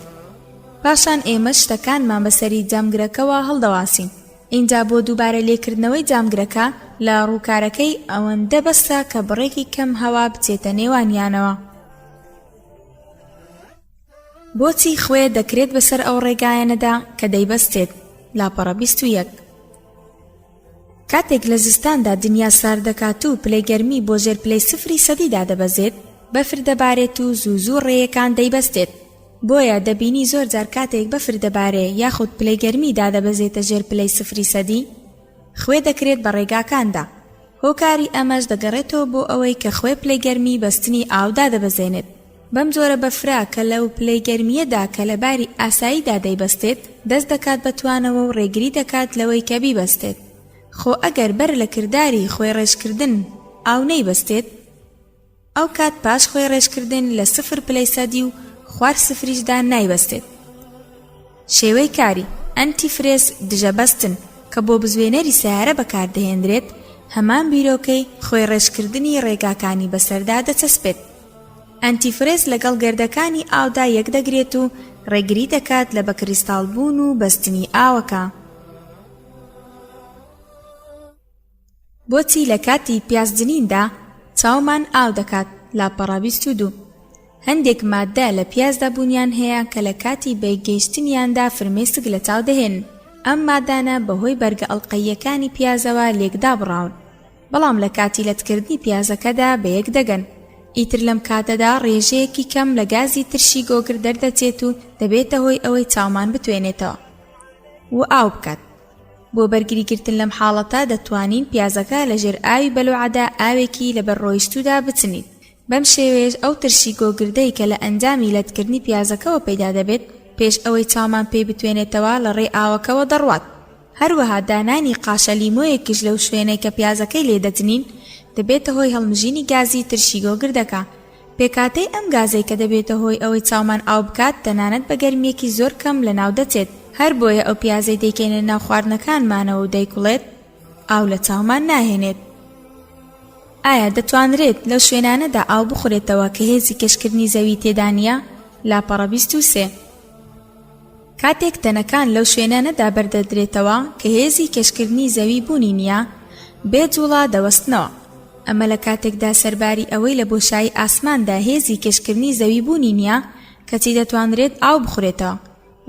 پاشان ئێمەش شتەکانمان بەسەری جامگرەکەوە هەڵدەواسین. ئینجا بۆ دووبارە لێکردنەوەی جامگرەکە لە ڕووکارەکەی ئەوەندە بەسە کە بڕێکی کەم هەوا بچێتە نێوانیانەوە. بۆچی خوێ دەکرێت بەسەر ئەو ڕێگایانەدا کە دەیبەستێت؟ لاپەڕە 21. کاتێک لە زستاندا دنیا سارد دەکات و پلەی گەرمی بۆ ژێر پلەی سفری سەدی دادەبەزێت، بەفر دەبارێت و زوو زوو ڕێیەکان دەیبەستێت. بۆیە دەبینی زۆر جار کاتێک بەفر دەبارێ یاخود پلەی گەرمی دادەبەزێتە ژێر پلەی سفری سەدی، خوێ دەکرێت بە ڕێگاکاندا. هۆکاری ئەمەش دەگەڕێتەوە بۆ ئەوەی کە خوێ پلەی گەرمی بەستنی ئاو دادەبەزێنێت. بەم جۆرە بەفرە کە لەو پلەی گەرمییەدا کە لە باری ئاساییدا دەیبەستێت، دەست دەکات بە توانەوە و ڕێگری دەکات لەوەی کە بیبەستێت. خۆ ئەگەر بەر لە کرداری خوێڕێژکردن ئاو نەیبەستێت، ئەو کات پاش خوێڕێژکردن لە سفر پلەی سەدی و خوار سفریشدا نایبەستێت. شێوەی کاری، ئەنتی فرێز، دژە بەستن، کە بۆ بزوێنەری سەیارە بەکاردەهێنرێت، هەمان بیرۆکەی خوێڕێژکردنی ڕێگاکانی بەسەردا دەچەسپێت. ئەنتی فرێز لەگەڵ گەردەکانی ئاودا یەکدەگرێت و ڕێگری دەکات لە بەکریستاڵ بوون و بەستنی ئاوەکە. بۆچی لە کاتی پیاز جنیندا چاومان ئاو دەکات؟ لاپەڕە 22. هەندێک ماددە لە پیازدا بوونیان هەیە کە لە کاتی بەیەکگەیشتنیاندا فرمێسک لە چاو دەهێنن، ئەم مادانە بەهۆی بەرگە ئەڵقەییەکانی پیازەوە لێکدابڕاون، بەڵام لە کاتی لەتکردنی پیازەکەدا بەیەک دەگەن، ئیتر لەم کاتەدا ڕێژەیەکی کەم لە گازی ترشی گۆگرد دەردەچێت و دەبێتە هۆی ئەوەی چاومان بتوێنێتەوە و ئاو بکات. بۆ بەرگری گرتن لەم حاڵەتە دەتوانین پیازەکە لە ژێر ئاوی بەلوعەدا ئاوێکی لەبەر ڕۆیشتوودا بچنین، بەم شێوەیەش ئەو ترشی گۆگردەی کە لە ئەنجامی لەتکردنی پیازەکەوە پەیدا دەبێت پێش ئەوەی چاومان پێی بتوێنێتەوە لە ڕێی ئاوەکەوە دەڕوات. هەروەها دانانی قاشە لیمۆیەکیش لەو شوێنەی کە پیازەکەی لێ دەچنین دەبێتە هۆی هەڵمژینی گازی ترشی گۆگردەکە. پێکهاتەی ئەم گازەی کە دەبێتە هۆی ئەوەی چاومان ئاو بکات تەنانەت بە گەرمییەکی زۆر کەم لەناو دەچێت، هەربۆیە ئەو پیازەی دەیکەینە ناو خواردنەکانمانەوە و دەیکوڵێت ئاو لە چاومان ناهێنێت. ئایا دەتوانرێت لەو شوێنانەدا ئاو بخورێتەوە کە هێزی کێشکردنی زەوی تێدا نییە؟ لاپەڕە 23. کاتێک تەنەکان لەو شوێنانەدا بەردەدرێتەوە کە هێزی کێشکردنی زەوی بوونی نییە، بێ جوڵە دەوەستنەوە. ئەمە لە کاتێکدا سەرباری ئەوەی لە بۆشایی ئاسماندا هێزی کێشکردنی زەوی بوونی نییە، کەچی دەتوانرێت ئاو بخورێتەوە.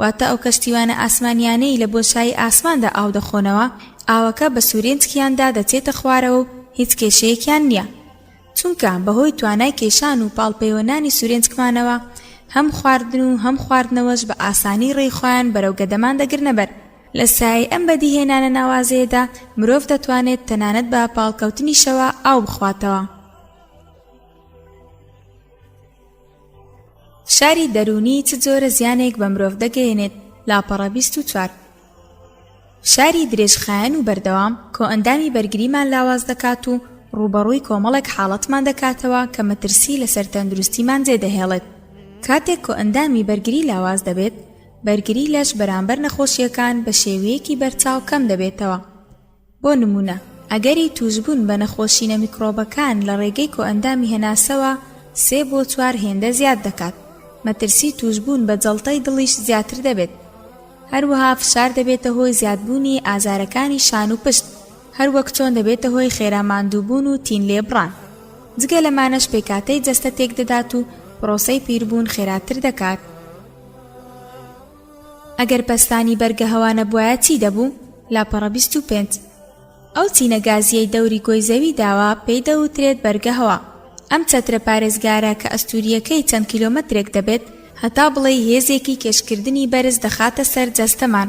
واتە ئەو کەشتیوانە ئاسمانییانەی لە بۆشایی ئاسماندا ئاو دەخۆنەوە، ئاوەکە بە سورێنچکیاندا دەچێتە خوارەوە و هیچ کێشەیەکیان نییە. چونکە بەهۆی توانای کێشان و پاڵپێوەنانی سورێنچکمانەوە، هەم خواردن و هەم خواردنەوەش بە ئاسانی ڕێی خۆیان بەرەو گەدەمان دەگرنەبەر. لە سایەی ئەم بەدیهێنانە ناوازەیەدا، مرۆڤ دەتوانێت تەنانەت بە پاڵکەوتنیشەوە ئاو بخواتەوە. فشاری دەروونی چ جۆرە زیانێک بە مرۆڤ دەگەیەنێت؟ لاپەڕە 24. فشاری درێژخایەن و بەردەوام کۆئەندامی بەرگریمان لاواز دەکات و ڕووبەڕووی کۆمەڵێک حاڵەتمان دەکاتەوە کە مەترسی لەسەر تەندروستیمان جێدەهێڵێت. کاتێک کۆئەندامی بەرگری لاواز دەبێت، بەرگری لەش بەرامبەر نەخۆشییەکان بە شێوەیەکی بەرچاو کەم دەبێتەوە. بۆ نموونە، ئەگەری تووشبوون بە نەخۆشینە میکرۆبەکان لە ڕێگەی کۆئەندامی هەناسەوە سێ بۆ چوار هێندە زیاد دەکات، مەترسی تووشبوون بە جەڵتەی دڵیش زیاتر دەبێت. هەروەها فشار دەبێتە هۆی زیادبوونی ئازارەکانی شان و پشت، هەروەک چۆن دەبێتە هۆی خێرا ماندووبوون و تین لێبڕان. جگە لەمانەش پێکهاتەی جەستە تێکدەدات و پرۆسەی پیربوون خێراتر دەکات. ئەگەر پەستانی بەرگە هەوا نەبوایە چی دەبوو؟ لاپەڕە 25. ئەو چینە گازییەی دەوری گۆی زەوی داوە پێی دەوترێت بەرگە هەوا. ئەم چەترە پارێزگارە کە ئەستوورییەکەی چەند کیلۆمەترێک دەبێت، هەتا بڵێی هێزێکی کێشکردنی بەرز دەخاتە سەر جەستەمان.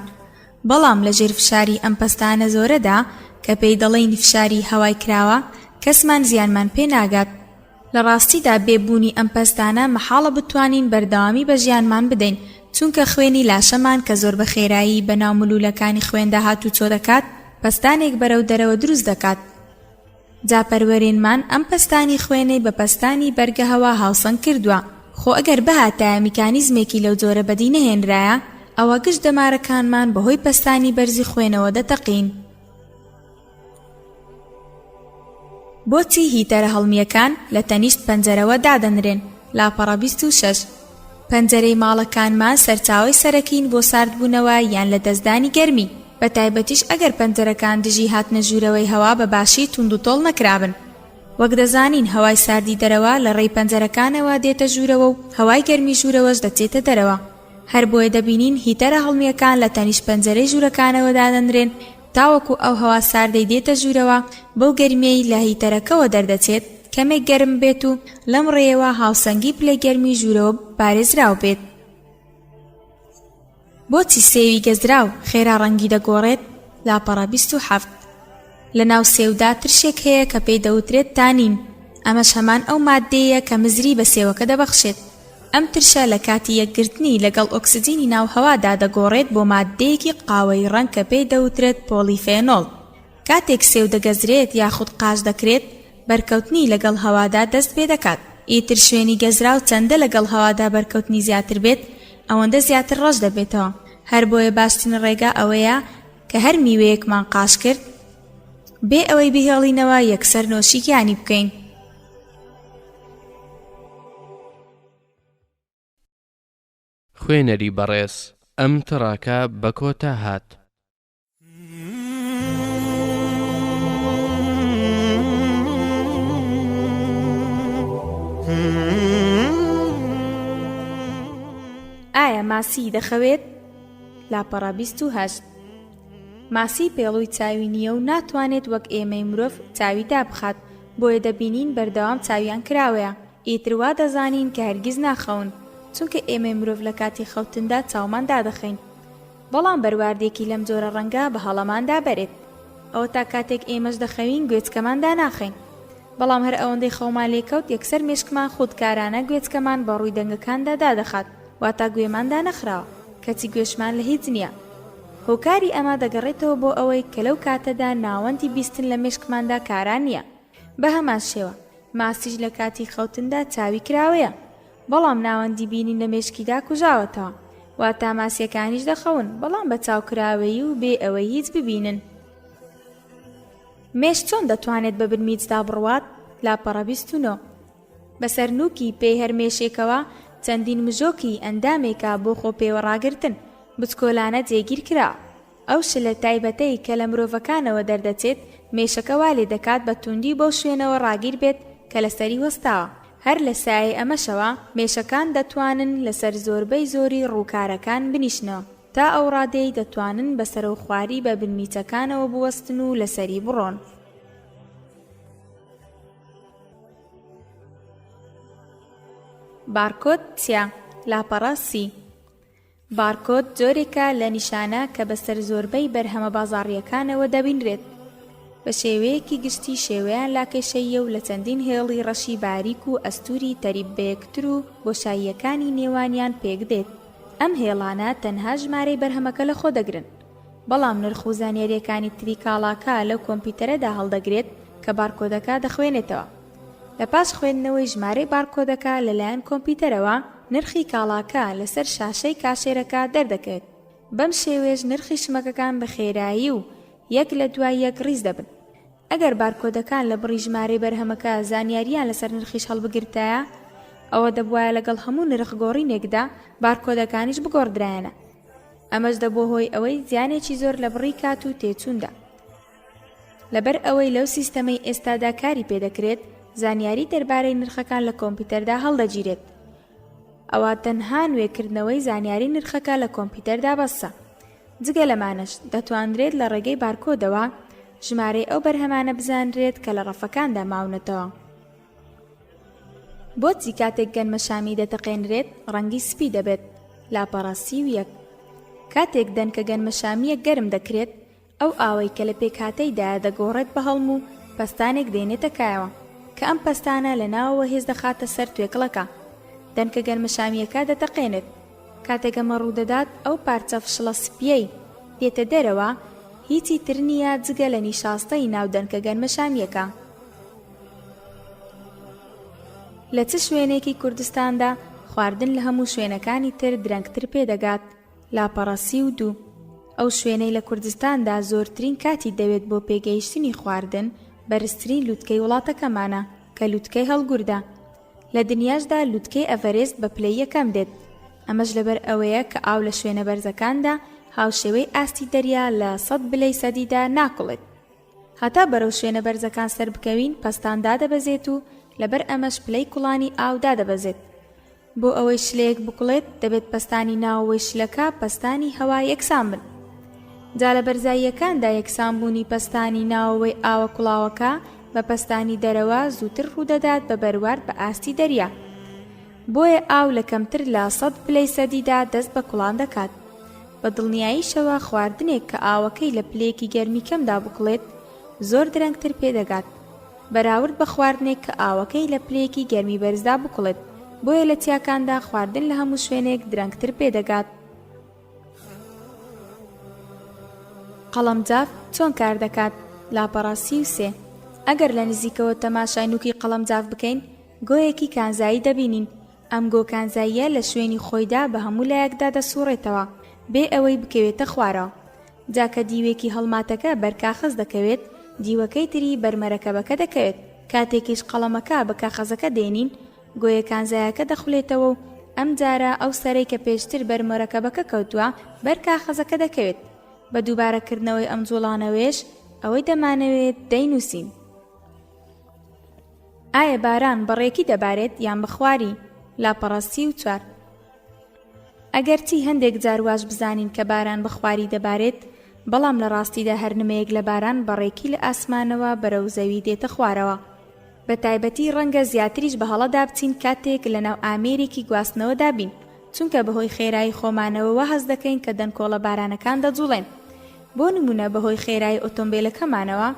بەڵام لە ژێر فشاری ئەم پەستانە زۆرەدا، کە پێی دەڵێین فشاری هەوای کراوە، کەسمان زیانمان پێ ناگات. لە ڕاستیدا بێ بوونی ئەم پەستانە مەحاڵە بتوانین بەردەوامی بە ژیانمان بدەین، چونکە خوێنی لاشەمان کە زۆر بە خێرایی بە ناو ملوولەکانی خوێندا هاتووچۆ دەکات، پەستانێک بەرەو دەرەوە دروست دەکات. جا پەروەرێنمان ئەم پەستانی خوێنەی بە پەستانی بەرگە هەوا هاوسەنگ کردووە، خۆ ئەگەر بهاتایە میکانیزمێکی لەو جۆرە بەدی نەهێنرایە، ئەوە گشت دەمارەکانمان بەهۆی پەستانی بەرزی خوێنەوە دەتەقین. بۆچی هیتەرە هەڵمییەکان لە تەنیشت پەنجەرەوە دادەنرێن؟ لاپەڕە 26. پەنجەرەی ماڵەکانمان سەرچاوەی سەرەکین بۆ ساردبوونەوە یان لەدەستدانی گەرمی، بەتایبەتیش ئەگەر پەنجەرەکان دژی هاتنە ژوورەوەی هەوا بە باشی توندوتۆڵ نەکرابن. وەک دەزانین هەوای ساردی دەرەوە لە ڕێی پەنجەرەکانەوە دێتە ژوورەوە و هەوای گەرمی ژوورەوەش دەچێتە دەرەوە. هەر بۆیە دەبینین هیتەرە هەڵمییەکان لە تەنیشت پەنجەرەی ژوورەکانەوە دادەنرێن تاوەکو ئەو هەوا ساردەی دێتە ژوورەوە بەو گەرمییەی لە هیتەرەکەوە دەردەچێت کەمێک گەرم بێت و لەم ڕێیەوە هاوسەنگی پلەی گەرمی ژوورەوە پارێزراو بێت. بۆچی سێوی گەزراو خێرا ڕەنگی دەگۆڕێت؟ لاپەڕە 27. لەناو سێودا ترشێک هەیە کە پێی دەوترێت تانین، ئەمەش هەمان ئەو ماددەیە کە مزری بە سێوەکە دەبەخشێت. ئەم ترشە لە کاتی یەکگرتنی لەگەڵ ئۆکسجینی ناو هەوادا دەگۆڕێت بۆ ماددەیەکی قاوەیی ڕەنگ کە پێی دەوترێت پۆڵیفێنۆڵ. کاتێک سێو دەگەزرێت یاخود قاچ دەکرێت، بەرکەوتنی لەگەڵ هەوادا دەست پێدەکات. ئیتر شوێنی گەزراو چەندە لەگەڵ هەوادا بەرکەوتنی زیاتر بێت، ئەوەندە زیاتر ڕەش دەبێتەوە. هەربۆیە باشترین ڕێگا ئەوەیە کە هەر میوەیەکمان قاچ کرد، بێ ئەوەی بیهێڵینەوە یەکسەر نۆشی گیانی بکەین. خوێنەری بەڕێز ئەم تڕاکە بە کۆتا هات. ئایا ماسی دەخەوێت؟ لاپەڕە 28. ماسی پێڵووی چاوی نییە و ناتوانێت وەک ئێمەی مرۆڤ چاوی دابخات، بۆیە دەبینین بەردەوام چاویان کراوەیە، ئیتر وا دەزانین کە هەرگیز ناخەون، چونکە ئێمەی مرۆڤ لە کاتی خەوتندا چاومان دادەخەین. بەڵام بەرواردێکی لەم جۆرە ڕەنگە بە هەڵەماندا بەرێت. ئەوەتا کاتێک ئێمەش دەخەوین گوێچکەمان داناخەین. بەڵام هەر ئەوەندەی خەومان لێکەوت یەکسەر مێشکمان خودکارانە گوێچکەمان بە ڕووی دەنگەکاندا دادەخات، واتا گوێمان دانەخراوە، کەچی گوێشمان لە هیچ نییە. هۆکاری ئەمە دەگەڕێتەوە بۆ ئەوەی کە لەو کاتەدا ناوەندی بیستن لە مێشکماندا کارا نییە. بە هەمان شێوە، ماسیش لە کاتی خەوتندا چاوی کراوەیە، بەڵام ناوەندی بینین لە مێشکیدا کوژاوەتەوە. واتا ماسییەکانیش دەخەون، بەڵام بە چاوکراوەیی و بێ ئەوەی هیچ ببینن. مێش چۆن دەتوانێت بە بنمیچدا بڕوات؟ لاپەڕە 29. بەسەر نووکی پێی هەر مێشێکەوە چەندین مژۆکی ئەندامێکە بۆ خۆ پێوە ڕاگرتن، بچکۆلانە جێگیر کراوە. ئەو شلە تایبەتەی کە لە مرۆڤەکانەوە دەردەچێت، مێشەکە وا لێ دەکات بە توندی بەو شوێنەوە ڕاگیر بێت کە لەسەری وەستاوە. هەر لە سایەی ئەمەشەوە مێشەکان دەتوانن لەسەر زۆربەی زۆری ڕووکارەکان بنیشنەوە، تا ئەو ڕادەیەی دەتوانن بە سەرەوخواری بە بنمیچەکانەوە بوەستن و لەسەری بڕۆن. بارکۆد چیە؟ لاپەڕە سی. بارکۆد جۆرێکە لە نیشانە کە بەسەر زۆربەی بەرهەمە بازاڕییەکانەوە دەبینرێت. بە شێوەیەکی گشتی شێوەیان لاکێشەییە و لە چەندین هێڵی ڕەشی باریک و ئەستووری تەریب بەیەکتر و بۆشاییەکانی نێوانیان پێکدێت. ئەم هێڵانە تەنها ژمارەی بەرهەمەکە لەخۆ دەگرن، بەڵام نرخ و زانیارییەکانی تری کاڵاکە لەو کۆمپیوتەرەدا هەڵدەگرێت کە بارکۆدەکە دەخوێنێتەوە. لە پاش خوێندنەوەی ژمارەی بارکۆدەکە لەلایەن کۆمپیوتەرەوە، نرخی کاڵاکە لەسەر شاشەی کاشێرەکە دەردەکەوێت. بەم شێوەیەش نرخی شمەکەکان بە خێرایی و یەک لە دوای یەک ڕیز دەبن. ئەگەر بارکۆدەکان لە بڕی ژمارەی بەرهەمەکە زانیارییان لەسەر نرخیش هەڵبگرتایە، ئەوە دەبوایە لەگەڵ هەموو نرخ گۆڕینێکدا بارکۆدەکانیش بگۆڕدرایەنە. ئەمەش دەبووە هۆی ئەوەی زیانێکی زۆر لە بڕی کات و تێچووندا. لەبەر ئەوەی لەو سیستەمەی ئێستادا کاری پێدەکرێت زانیاری دەربارەی نرخەکان لە کۆمپیوتەردا هەڵدەگیرێت ئەوا تەنها نوێکردنەوەی زانیاری نرخەکە لە کۆمپیوتەردا بەسە. جگە لەمانەش دەتوانرێت لە ڕێگەی بارکۆدەوە ژمارەی ئەو بەرهەمانە بزانرێت کە لە ڕەفەکاندا ماونەتەوە. بۆچی کاتێک گەنمەشامی دەتەقێنرێت ڕەنگی سپی دەبێت؟ لاپەڕە 31. کاتێک دەنکە گەنمەشامییەک گەرم دەکرێت، ئەو ئاوەی کە لە پێکهاتەیدایە دەگۆڕێت بە هەڵم و پەستانێک دێنێتە کایەوە، کە ئەم پەستانە لە ناوەوە هێز دەخاتە سەر توێکڵەکە، دەنکە گەنمەشامییەکە دەتەقێنێت. کاتێک ئەمە ڕوودەدات ئەو پارچە فشڵە سپییەی دێتە دەرەوە هیچی تر نییە جگە لە نیشاستەی ناو دەنکە گەنمەشامییەکە. لە چ شوێنێکی کوردستاندا خواردن لە هەموو شوێنەکانی تر درەنگتر پێدەگات؟ لاپەڕە 32. ئەو شوێنەی لە کوردستاندا زۆرترین کاتی دەوێت بۆ پێگەیشتنی خواردن، بەرزترین لوتکەی وڵاتەکەمانە، کە لوتکەی هەڵگوردە. لە دنیاشدا لوتکەی ئەڤەرێست بە پلەی یەکەم دێت. ئەمەش لەبەر ئەوەیە کە ئاو لە شوێنە بەرزەکاندا هاوشێوەی ئاستی دەریا لە سەد پلەی سەدیدا ناکوڵێت. هەتا بەرەو شوێنە بەرزەکان سەربکەوین پەستان دادەبەزێت و لەبەر ئەمەش پلەی کوڵانی ئاو دادەبەزێت. بۆ ئەوەی شلەیەک بکوڵێت دەبێت پەستانی ناوەوەی شلەکە پەستانی هەوا یەکسان بن. جا لە بەرزاییەکاندا یەکسانبوونی پەستانی ناوەوەی ئاوە کوڵاوەکە بە پەستانی دەرەوە زووتر ڕوودەدات بە بەروارد بە ئاستی دەریا. بۆیە ئاو لە کەمتر لە سەد پلەی سەدیدا دەست بە کوڵان دەکات. بە دڵنیاییشەوە خواردنێک کە ئاوەکەی لە پلەیەکی گەرمی کەمدا بکوڵێت زۆر درەنگتر پێدەگات بەراورد بە خواردنێک کە ئاوەکەی لە پلەیەکی گەرمی بەرزدا بکوڵێت، بۆیە لە چیاکاندا خواردن لە هەموو شوێنێک درەنگتر پێدەگات. قەڵەم جاف چۆن کار دەکات؟ لاپەڕە 33 ئەگەر لە نزیکەوە تەماشای نوکی قەڵەم جاف بکەین، گۆیەکی کانزایی دەبینین، ئەم گۆ کانزاییە لە شوێنی خۆیدا بە هەموو لایەکدا دەسوڕێتەوە بێ ئەوەی بکەوێتە خوارەوە. جا کە دیوێکی هەڵماتەکە بەر کاخەز دەکەوێت، دیوەکەی تری بەر مەرەکەبەکە دەکەوێت. کاتێکیش قەڵەمەکە بە کاخەزەکە دێنین، گۆیە کانزایەکە دەخولێتەوە و ئەم جارە ئەو سەرەی کە پێشتر بەر مەرەکەبەکە کەوتووە، بەر کاخەزەکە دەکەوێت. بە دووبارەکردنەوەی ئەم جووڵانەوەیەش ئەوەی دەمانەوێت دەینووسین. ئایا باران بە ڕێکی دەبارێت یان بە خواری؟ لاپەڕە 34. ئەگەرچی هەندێک جار واش بزانین کە باران بە خواری دەبارێت، بەڵام لە ڕاستیدا هەر نمەیەک لە باران بە ڕێکی لە ئاسمانەوە بەرەو زەوی دێتە خوارەوە. بە تایبەتی ڕەنگە زیاتریش بە هەڵەدا بچین کاتێک لەناو ئامێرێکی گواستنەوەدا بین، چونکە بەهۆی خێرایی خۆمانەوە وا هەست دەکەین کە دەنکۆڵە بارانەکان دەجوڵێن. بۆ نموونە بەهۆی خێرایی ئۆتۆمبێلەکەمانەوە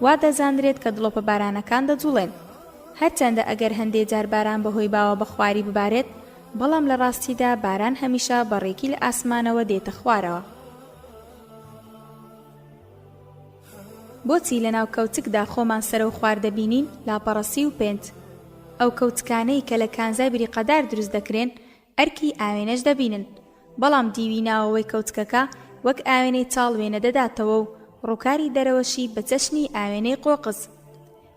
وا دەزانرێت کە دڵۆپە بارانەکان دەجوڵێن. هەرچەندە ئەگەر هەندێ جار باران بەهۆی باوە بە خواری ببارێت، بەڵام لە ڕاستیدا باران هەمیشە بە ڕێکی لە ئاسمانەوە دێتە خوارەوە. بۆچی لەناو کەوچکدا خۆمان سەرەو خوار دەبینین؟ لاپەڕە 35. ئەو کەوچکانەی کە لە کانزای بریقەدار دروست دەکرێن ئەرکی ئاوێنەش دەبینن، بەڵام دیوی ناوەوەی کەوچکەکە وەک ئاوێنەی چاڵ وێنە دەداتەوە و ڕووکاری دەرەوەشی بە چەشنی ئاوێنەی قۆقز.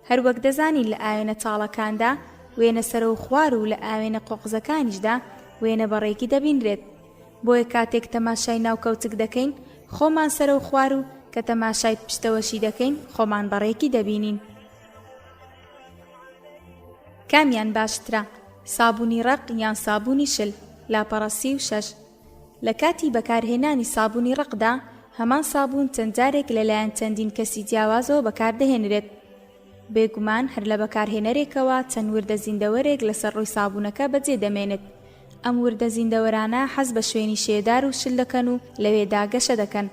هەر وەک دەزانین لە ئاوێنە چاڵەکاندا وێنە سەرەوخوار و لە ئاوێنە قۆقزەکانیشدا وێنە بە ڕێکی دەبینرێت. بۆیە کاتێک تەماشای ناو کەوچک دەکەین خۆمان سەرەوخوار و کە تەماشای پشتەوەشی دەکەین خۆمان بە ڕێکی دەبینین. کامیان باشترە سابونی ڕەق یان سابونی شل؟ لاپەڕە 36. لە کاتی بەکارهێنانی سابونی ڕەقدا هەمان سابون چەند جارێک لەلایەن چەندین کەسی جیاوازەوە بەکاردەهێنرێت. بێگومان هەر لە بەکارهێنەرێکەوە چەند وردە زیندەوەرێک لەسەر ڕووی سابونەکە بەجێ دەمێنێت. ئەم وردە زیندەوەرانە حەز بە شوێنی شێدار و شل دەکەن و لەوێدا گەشە دەکەن.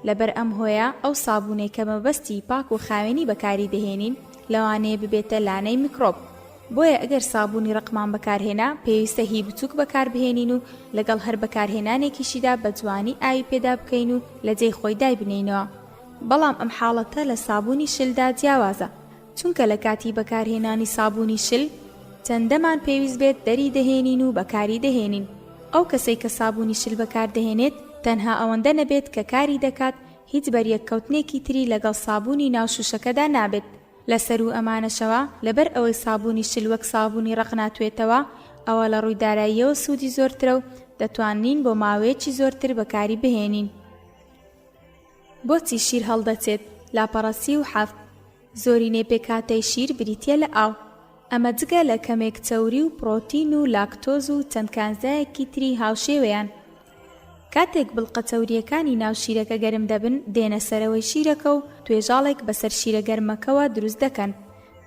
لەبەر ئەم هۆیە ئەو سابونەی کە مەبەستی پاک و خاوێنی بەکاری دەهێنین لەوانەیە ببێتە لانەی میکرۆب. بۆیە ئەگەر سابونی ڕەقمان بەکارهێنا پێویستە هی بچوک بەکاربهێنین و لەگەڵ هەر بەکارهێنانێکیشیدا بە جوانی ئاوی پێدا بکەین و لە جێی خۆی دایبنێینەوە. بەڵام ئەم حاڵەتە لە سابونی شلدا جیاوازە چونکە لە کاتی بەکارهێنانی سابونی شل چەندەمان پێویست بێت دەری دەهێنین و بەکاری دەهێنین. ئەو کەسەی کە سابونی شل بەکاردەهێنێت تەنها ئەوەندە نەبێت کە کاری دەکات هیچ بەریەککەوتنێکی تری لەگەڵ سابونی ناو شوشەکەدا نابێت. لە سەروو ئەمانەشەوە لەبەر ئەوەی سابونی شل وەک سابونی ڕەق ناتوێتەوە ئەوە لە ڕووی داراییەوە سوودی زۆرترە و دەتوانین بۆ ماوەیەکی زۆرتر بەکاری بهێنین. بۆچی شیر هەڵدەچێت؟ لاپەڕە 37. زۆرینەی پێکهاتەی شیر بریتییە لە ئاو. ئەمە جگە لە کەمێک چەوری و پڕۆتین و لاکتۆز و چەند کانزایەکی تری هاوشێوەیان. کاتێک بڵقە چەورییەکانی ناو شیرەکە گەرم دەبن دێنە سەرەوەی شیرەکە و توێژاڵێک بەسەر شیرە گەرمەکەوە دروست دەکەن.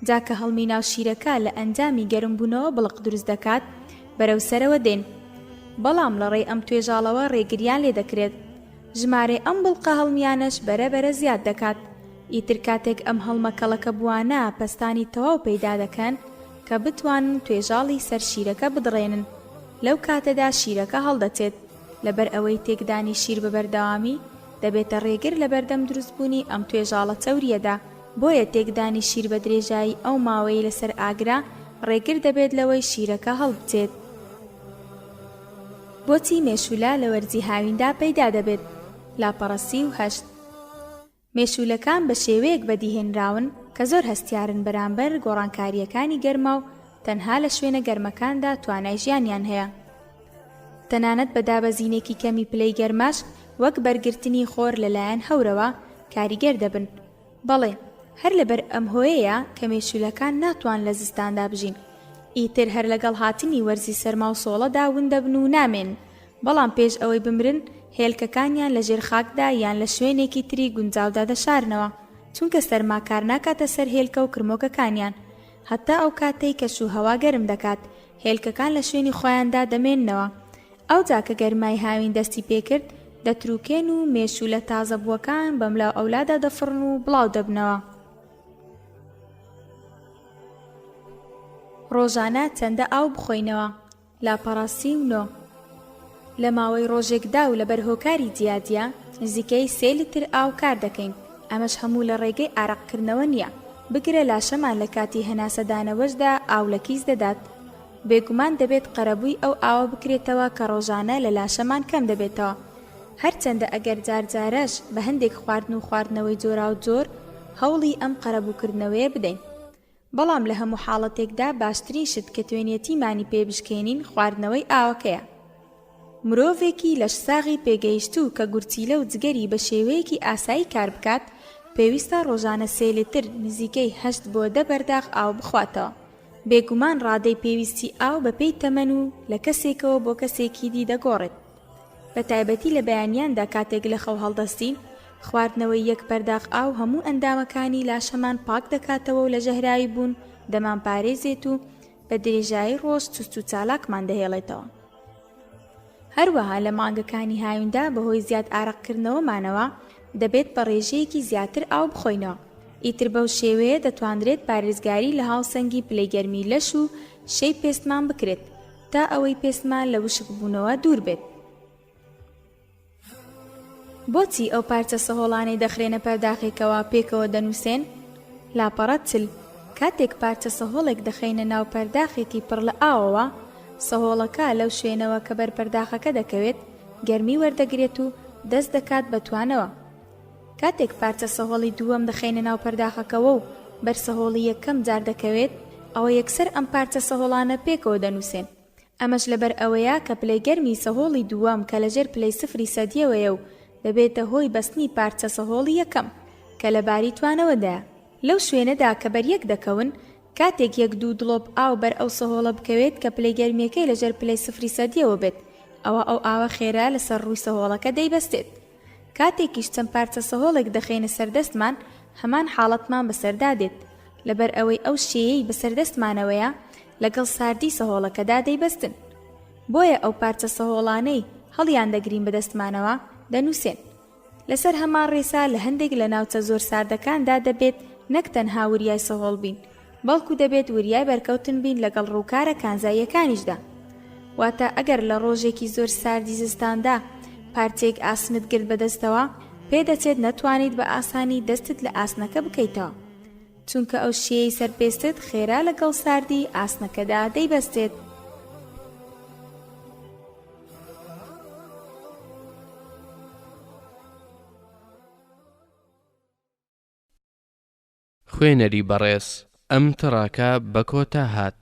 جا کە هەڵمی ناو شیرەکە لە ئەنجامی گەرمبوونەوە بڵق دروست دەکات بەرەو سەرەوە دێن. بەڵام لە ڕێی ئەم توێژاڵەوە ڕێگریان لێ دەکرێت. ژمارەی ئەم بڵقە هەڵمیانەش بەرە بەرە زیاد دەکات. ئیتر کاتێک ئەم هەڵمە کەڵەکەبووانە پەستانی تەواو پەیدا دەکەن کە بتوانن توێژاڵی سەر شیرەکە بدڕێنن، لەو کاتەدا شیرەکە هەڵدەچێت، لەبەر ئەوەی تێکدانی شیر بە بەردەوامی دەبێتە ڕێگر لەبەردەم دروستبوونی ئەم توێژاڵە چەورییەدا، بۆیە تێکدانی شیر بە درێژایی ئەو ماوەیەی لەسەر ئاگرە ڕێگر دەبێت لەوەی شیرەکە هەڵبچێت. بۆچی مێشوولە لە وەرزی هاویندا پەیدا دەبێت؟ لاپەڕە 38. مێشوولەکان بە شێوەیەک بەدیهێنراون کە زۆر هەستیارن بەرامبەر گۆڕانکارییەکانی گەرما و تەنها لە شوێنە گەرمەکاندا توانای ژیانیان هەیە. تەنانەت بە دابەزینێکی کەمی پلەی گەرماش وەک بەرگرتنی خۆر لەلایەن هەورەوە کاریگەر دەبن. بەڵێ، هەر لەبەر ئەم هۆیەیە کە مێشوولەکان ناتوان لە زستاندا بژین. ئیتر هەر لەگەڵ هاتنی وەرزی سەرما و سۆڵەدا ون دەبن و نامێنن، بەڵام پێش ئەوەی بمرن هێلکەکانیان لە ژێر خاکدا یان لە شوێنێکی تری گونجاودا دەشارنەوە، چونکە سەرما کار ناکاتە سەر هێلکە و کرمۆکەکانیان. هەتا ئەو کاتەی کەش و هەوا گەرم دەکات، هێلکەکان لە شوێنی خۆیاندا دەمێننەوە. ئەوجا کە گەرمای هاوین دەستی پێکرد، دەتروکێن و مێشوولە تازەبووەکان بەملاو ئەولادا دەفڕن و بڵاو دەبنەوە. ڕۆژانە چەندە ئاو بخۆینەوە؟ لاپەڕە 39. لە ماوەی ڕۆژێکدا و لەبەر هۆکاری جیاجیا نزیکەی سێ لیتر ئاو کار دەکەین، ئەمەش هەموو لە ڕێگەی ئارەقکردنەوە نییە، بگرە لاشەمان لە کاتی هەناسەدانەوەشدا ئاو لە کیس دەدات. بێگومان دەبێت قەرەبووی ئەو ئاوە بکرێتەوە کە ڕۆژانە لە لاشەمان کەم دەبێتەوە. هەرچەندە ئەگەر جار جارەش بە هەندێک خواردن و خواردنەوەی جۆراوجۆر هەوڵی ئەم قەرەبووکردنەوەیە بدەین. بەڵام لە هەموو حاڵەتێکدا باشترین شت کە توێنیەتیمانی پێ بشکێنین خواردنەوەی ئاوەکەیە. مرۆڤێکی لەشساغی پێگەیشتوو کە گورچیلە و جگەری بە شێوەیەکی ئاسایی کار بکات، پێویستە ڕۆژانە سێ لیتر، نزیکەی هەشت بۆ دە بەرداخ ئاو بخواتەوە. بێگومان ڕادەی پێویستی ئاو بەپێی تەمەن و لە کەسێکەوە بۆ کەسێکی دی دەگۆڕێت. بە تایبەتی لە بەیانیاندا کاتێک لە خەو هەڵدەستین، خواردنەوەی یەک پەرداخ ئاو هەموو ئەندامەکانی لاشەمان پاک دەکاتەوە و لە ژەهراوی بوون دەمانپارێزێت و بە درێژایی ڕۆژ چوست و چالاکمان دەهێڵێتەوە. هەروەها لە مانگەکانی هاویندا بەهۆی زیاد ئارەقکردنەوەمانەوە دەبێت بە ڕێژەیەکی زیاتر ئاو بخۆینەوە، ئیتر بەو شێوەیە دەتوانرێت پارێزگاری لە هاوسەنگی پلەی گەرمی لەش و شێی پێستمان بکرێت تا ئەوەی پێستمان لە وشکبوونەوە دوور بێت. بۆچی ئەو پارچە سەهۆڵانەی دەخرێنە پەرداخێکەوە پێکەوە دەنووسێن؟ لاپەڕە 40 کاتێک پارچە سەهۆڵێک دەخەینە ناو پەرداخێکی پڕ لە ئاوەوە، سەهۆڵەکە لەو شوێنەوە کە بەر پەرداخەکە دەکەوێت گەرمی وەردەگرێت و دەست دەکات بە توانەوە. کاتێک پارچە سەهۆڵی دووەم دەخەینە ناو پەرداخەکەوە و بەر سەهۆڵی یەکەم جار دەکەوێت، ئەوە یەکسەر ئەم پارچە سەهۆڵانە پێکەوە دەنووسێن. ئەمەش لەبەر ئەوەیە کە پلەی گەرمی سەهۆڵی دووەم کە لەژێر پلەی سفری سەدیەوەیە و دەبێتە هۆی بەستنی پارچە سەهۆڵی یەکەم کە لە باری توانەوەدایە لەو شوێنەدا کە بەریەک دەکەون کاتێک یەک دوو دڵۆپ ئاو بەر ئەو سەهۆڵە بکەوێت کە پلەی گەرمیەکەی لەژێر پلەی سفری سەدیەوە بێت ئەوا ئەو ئاوە خێرا لەسەر ڕووی سەهۆڵەکە دەیبەستێت. کاتێکیش چەند پارچە سەهۆڵێک دەخەینە سەر دەستمان هەمان حاڵەتمان بەسەردا دێت، لەبەر ئەوەی ئەو شێیەی بەسەر دەستمانەوەیە لەگەڵ ساردی سەهۆڵەکەدا دەیبەستن. بۆیە ئەو پارچە سەهۆڵانەی هەڵیان دەگرین بە دەستمانەوە دەنووسێن. لەسەر هەمان ڕێسا لە هەندێک لە ناوچە زۆر ساردەکاندا دەبێت نەک تەنها وریای سەهۆڵ بین، بەڵکو دەبێت وریای بەرکەوتن بین لەگەڵ ڕووکارە کانزاییەکانیشدا. واتە ئەگەر لە ڕۆژێکی زۆر ساردی زستاندا پارچەیەک ئاسنت گرت بەدەستەوە، پێدەچێت نەتوانیت بە ئاسانی دەستت لە ئاسنەکە بکەیتەوە، چونکە ئەو شێیەی سەر پێستت خێرا لەگەڵ ساردی ئاسنەکەدا دەیبەستێت. خوێنەری بەڕێز ئەم تڕاکە بە کۆتا هات.